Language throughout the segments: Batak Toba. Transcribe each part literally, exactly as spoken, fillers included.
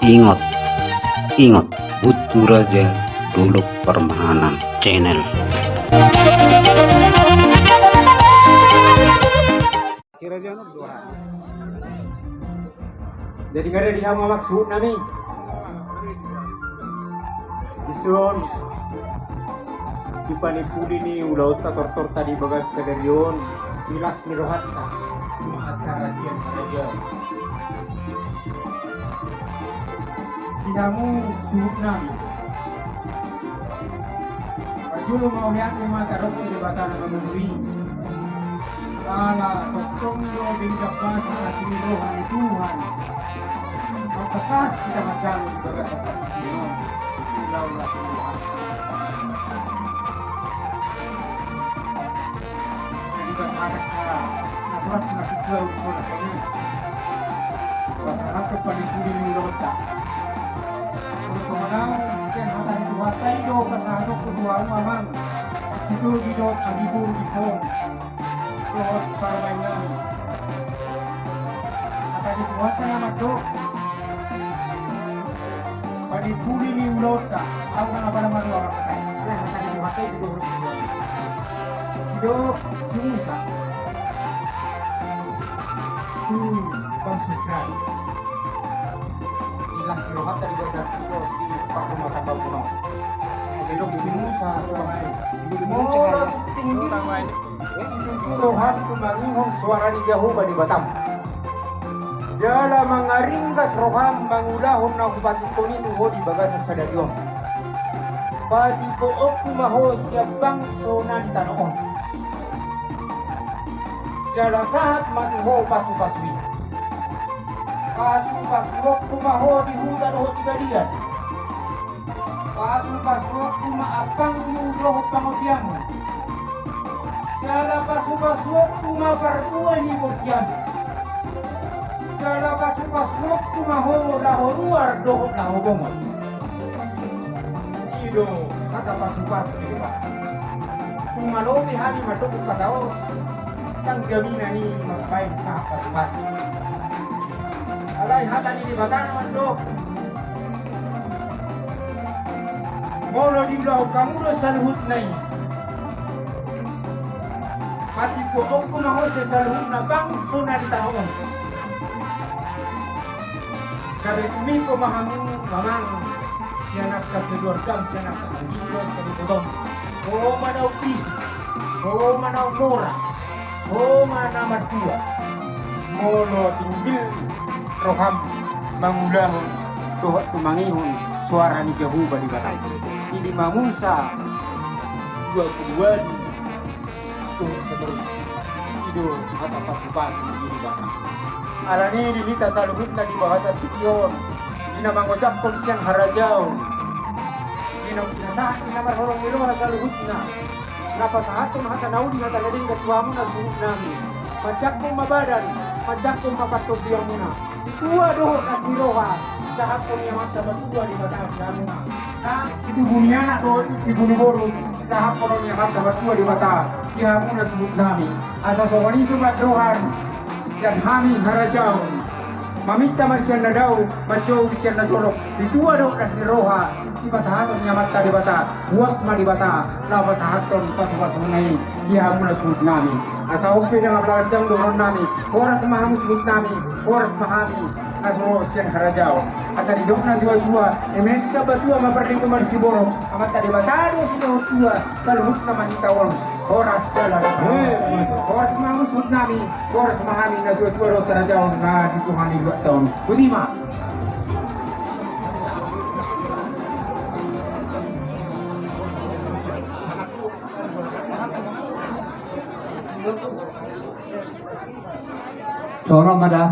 Ingot, ingot, Bunturaja Dolok Parmahanan Channel. Jadi, nunga di hamu, Amang, suhut nami. Dison, di panipuli ni ulaonta, tortorta di bagasan sadari on, di las ni rohanta, di acara sian harajaon. Di hamu suhut nami. Parjolo mauliate ma tadokhon tu Debata na marmulia i. Ala tongtong do denggan basa hata ni roha ni Tuhan. Mauliate ma hita manjalo di bagasan partingkian on. Laula Tuhan. Jadi, pasahat ma, na horas ma hita ulaon songon i. Pasahat ma panipuli ni ulaonta. Songon au, sian hata ni Tuhanta i do pasahatonku tu hamu, Amang. Sitogi dohot Amang, boru dison. Dohot parumaen nami. Hata ni Tuhanta na mandok. Panipuli ni ulaonta, au na pala marua mangkatai. Alai hata ni Tuhanta i do. Didok si Musa tu bangso Israel. Di las ni rohanta di bagasan parrumatanggaonmuna on. Didok si Musa tu bangso Israel. Molo tingki roham tumangihon soara ni Jahowa Debatam. Jala mangaringgas roham mangulahon na hupatikon i tu ho di bagasan sadari on. Patipoonku ma ho sian bangso na di tano on. Jala sahat ma tu ho pasupasu i. Pasupasuonku ma ho di huta dohot di balian. Pasupasuonku ma ampangmu dohot pangotianmu. Jala pasupasuonku ma parbue ni bortianmu. Jala pasupasuonku ma ho laho ruar dohot laho bongot. I do hata pasupasu ni Debata. Tung malo pe hami mandok hata on, ndang jaminan i mambahen sahat pasupasu. Alai hata ni Debata na mandok. Molo diulahon hamu do saluhutna i, patipoonku ma ho sian saluhutna bangso na di tano on. Gabe tumimbo ma hamu, Amang, sian angka keluargam, sian angka tondim, sian ibotom. Ho ma naung bisuk, ho ma naung mora, ho ma na martua. Molo tinggil roham mangulahon dohot tumangihon soara ni Jahowa Debata i. Di lima Musa dua pulu ualu, tu seterusna. I do hata pasupasu ni Debata. Alani i di hita saluhutna di bagasan tingki on, di na mangojakhon sian harajaon, di na pinasahat ni na marholong ni roha saluhutna, na pasahathon hata na uli, hata na denggan tu hamuna suhut nami. Manjangkon ma badan, manjangkon ma pantondianmuna. Di tua dohot las ni roha, sisahaphon ni Amanta Martua Debata di hamuna. Sai di tubu ni anak dohot di tubu ni boru, sisahaphon ni Amanta Martua Debata di hamuna suhut nami. Asa songon i pe pandohan sian hami harajaon. Maminta ma sian na dao, manjou sian na jolok. Di tua dohot las ni roha, sipasahaton ni Amanta Debata. Huas ma Debata laho pasahathon pasupasuna i di hamuna suhut nami. Asa on pe ndang apala ganjang dohonon nami. Horas ma hamu suhut nami, horas ma hami na so ro sian harajaon. Asa didok natuatua, eme sitambatua ma parlinggoman siborok. Amanta Debata do sitehon tua, saluhutna ma hita on horas jala dohot. Horas ma hamu suhut nami, horas ma hami natuatua dohot harajaon na di Tuhan i dua taon. Boti ma. Songon on ma da,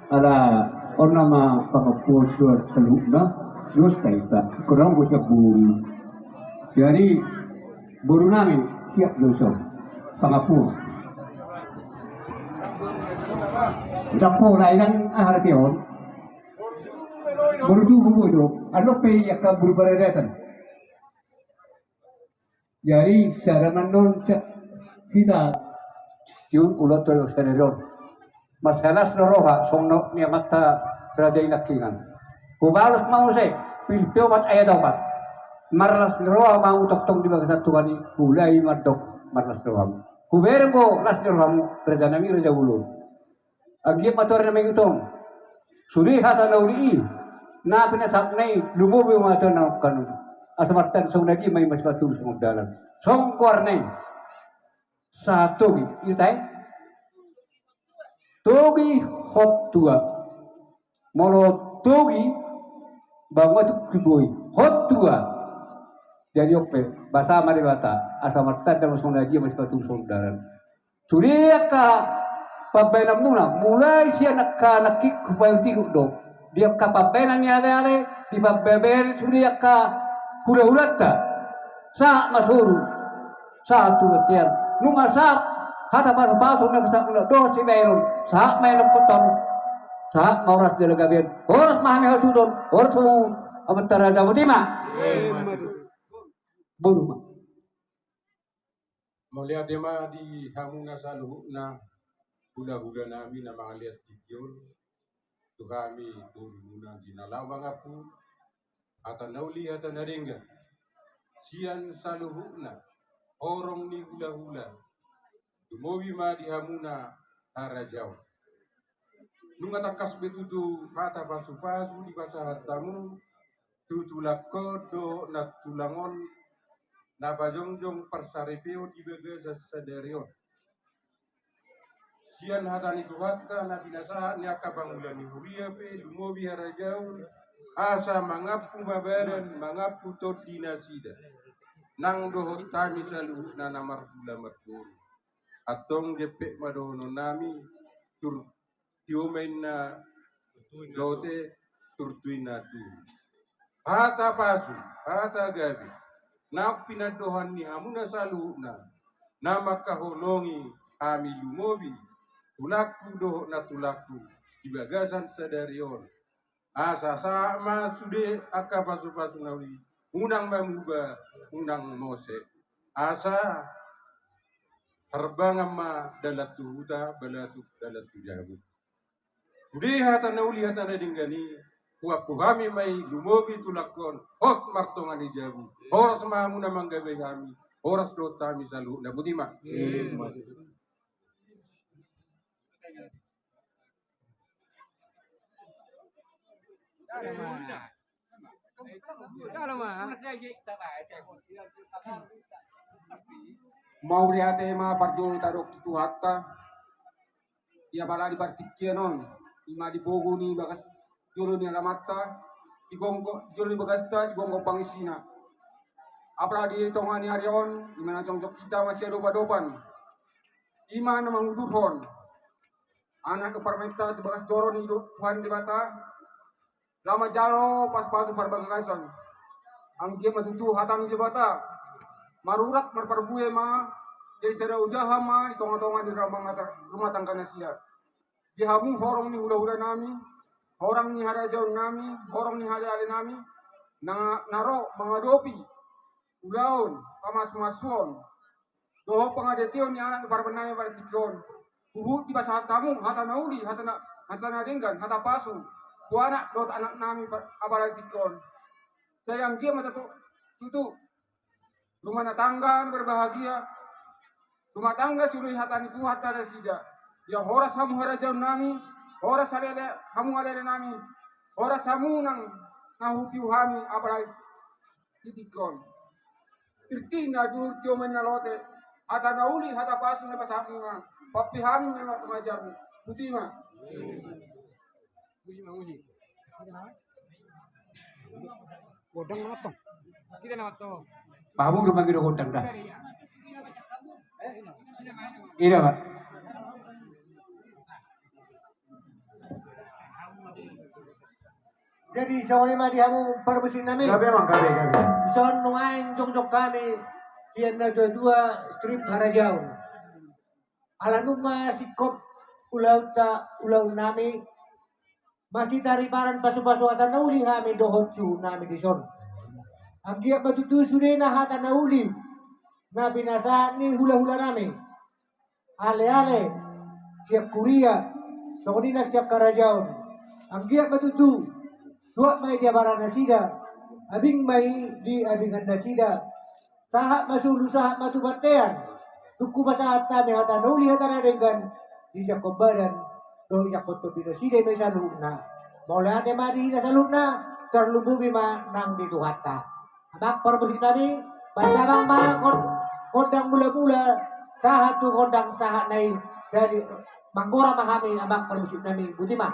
ala on nama pangampuon suar saluhutna, dos ta ita, kurang bocah buru. Jadi, boru nami, siap do so, pangampuon. Ndang pola i nang aha dope on. Boru tubu do i do. Adong pe i angka boru paradatan. Jadi sada ma annon hita. Tiun ulaonta sadari on. Marsilas do roha songon ni amanta raja i nangkiningan. Hubalos ma muse, Pilipi opat ayat opat. Marlas ni roha ma hamu tongtong di bagasan Tuhan i, huulai mandok marlas ni rohamu. Hubereng do las ni rohamu, raja nami, raja bolon. Anggiat ma toari na mangihut on. Sude hata na uli i, na pinasahatna i, lumobi ma tu na nongkan on. Asa martanda songon na dia ma i masipatolu songon dalan. Songon goarna i. Satogi, ita i? Togi hot tua. Molo togi, banua tu, tu boi. Hot tua. Jadi on pe, basa ma Debata, asa martanda ma songon na dia masipatolu songon dalan. Sude angka pambahenanmuna, mulai sian angka nangkin hupaihutihut do. Di angka pambahenan ni aleale, di pambahenan sude angka hulahulanta. Sahat ma soru, sahat tu bontean. Nunga sahat hata pasupasu na pasahatmuna dohot sibahenon, sahat ma i nangkin on. Sahat ma horas jala gabe, horas ma hami hatutuhon, horas ma hamu amanta raja, botima. Botima. Mauliate ma di hamuna saluhutna, hulahula nami na mangalean tingki on, tu hami borumuna di na laho mangampu hata na uli, hata na denggan sian saluhutna horong ni hulahula, lumobi ma di hamuna harajaon. Nunga tangkas be tutu hata pasupasu dipasahat hamu tu tulangkon dohot nantulang on na pajongjong parsaripeon di bagasan sadari on. Sian hata ni Tuhanta na pinasahat ni angka pangula ni huria pe lumobi harajaon, asa mangampu ma badan, mangampu tondi nasida. Nang dohot hami saluhutna na marhula marboru. Antong jempek ma dohonon nami, tur tio ma inna lote, turtu inna duru. Hata pasu, hata gabe, na pinandohan ni hamuna saluhutna, na mangkaholongi hami lumobi, tulangku dohot nantulangku, di bagasan sadari on. Asa sahat ma sude angka pasupasu na uli, unang mamuba, unang mose. Asa harbangan ma dalan tu huta, balatuk dalan tu jabu. Sude hata na uli, hata na denggan i, huampu hami ma i, lumobi tulangkon, hot martonga ni jabu. Horas ma hamu na manggabeai hami, horas dohot hami saluhutna, botima. Mauliate ma parjolo tadok tu Tuhanta. Ia pala di partingkian on, ima di pogu ni bagas jolo ni alamanta, di gonggo, jolo ni bagasta, di gonggo pangisina. Apala di tonga ni ari on, ima na jongjong hita masiadopadopan. Ima na mangudurhon anak dohot parumaenta tu bagas joro ni Tuhan Debata, laho manjalo pasupasu parbagason. Anggiat ma tutu hata ni Debata marurat marparbue ma, jadi sada ujaha ma di tongatonga ni rumah ta-, rumah tangga nasida. Di hamu horong ni hulahula nami, horong ni harajaon nami, horong ni aleale nami, na, na ro mangadopi ulaon pamasumasuon dohot pangadeteon ni anak ni parumaen nami pada tingki on. Huhut dipasahat hamu hata na uli, hata na, hata na denggan, hata pasu tu anak dohot anak nami pa-, apala tingki on. Sai anggiat ma tutu, tutu rumah tangga na berbahagia, rumah tangga siului hata ni Tuhan tu nasida. Ia horas hamu harajaon nami, horas aleale, hamu aleale nami, horas hamu nang na hupiu hami apala di tingki on. Tirti na duru, tio ma inna lote, hata na uli, hata pasu na pasahatmuna, pampi hami ma i martonga jabu. Botima. Godang na mantong. Kita na mantong. Pamu rumah kita godang dah. Ida, Pak. Jadi songon i ma di hamu parmusik nami. Gabe, Amang, gabe, gabe. Dison nuaeng jongjong hami sian natuatua, strip harajaon. Ala nunga singkop ulaonta, ulaon nami, masitariparan pasupasu hata na uli hami dohot suhut nami dison. Anggiat ma tutu sudena hata na uli na pinasahat ni hulahula nami, aleale sian huria, songon i nang sian harajaon. Anggiat ma tutu Suhat ma i di abara nasida, abing ma i di abingan nasida. Sahat ma solu, sahat ma tu bontean. Tung hupasahat hami hata na uli, hata na denggan, dijangkon badan dohot dijangkon tondi nasida i ma i saluhutna. Mauliate ma di hita saluhutna, tarlumobi ma nang di Tuhanta. Amang parmusik nami, baen damang ma gon-, gondang mula-mula, sahat tu gondang sahatna i. Jadi manggora ma hami, amang parmusik nami, boti ma.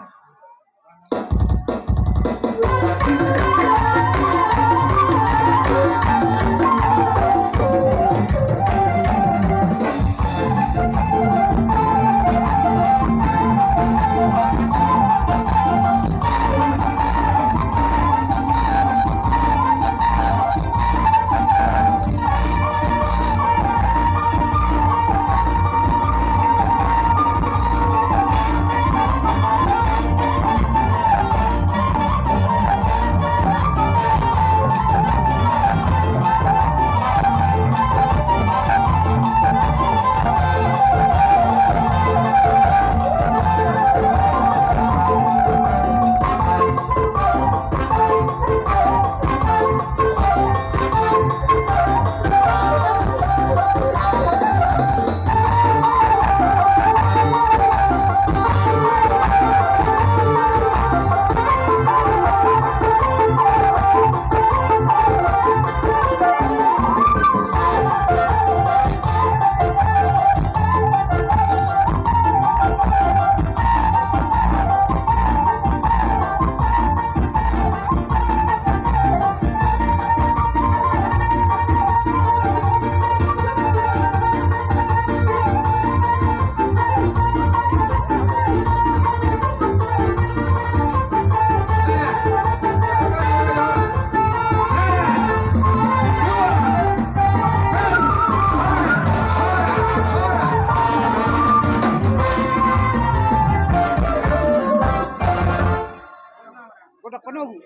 Godang panogu.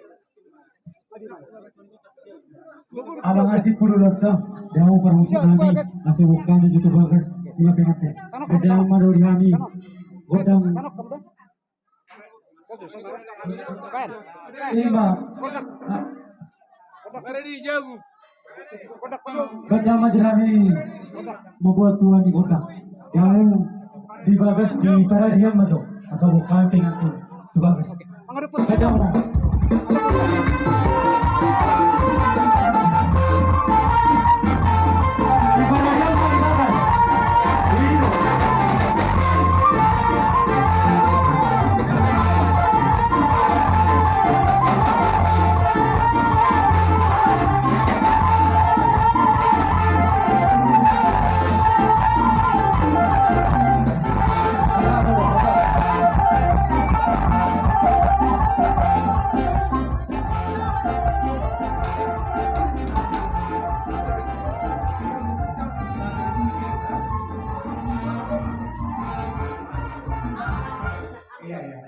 Abang asi pulu loto, dia mau parmusik nami, asi bukan di YouTube bagas, lima penate. Kerjaan ma do di hami, godang. Lima. Godang ma jera hami, membuat tuan di godang. Dia mau di bagas di paradian masuk, asal bukan pengatur. Tu bagas. Pedang. Iya, iya.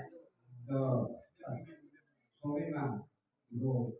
Tuh. Sorry, Bang. Tuh.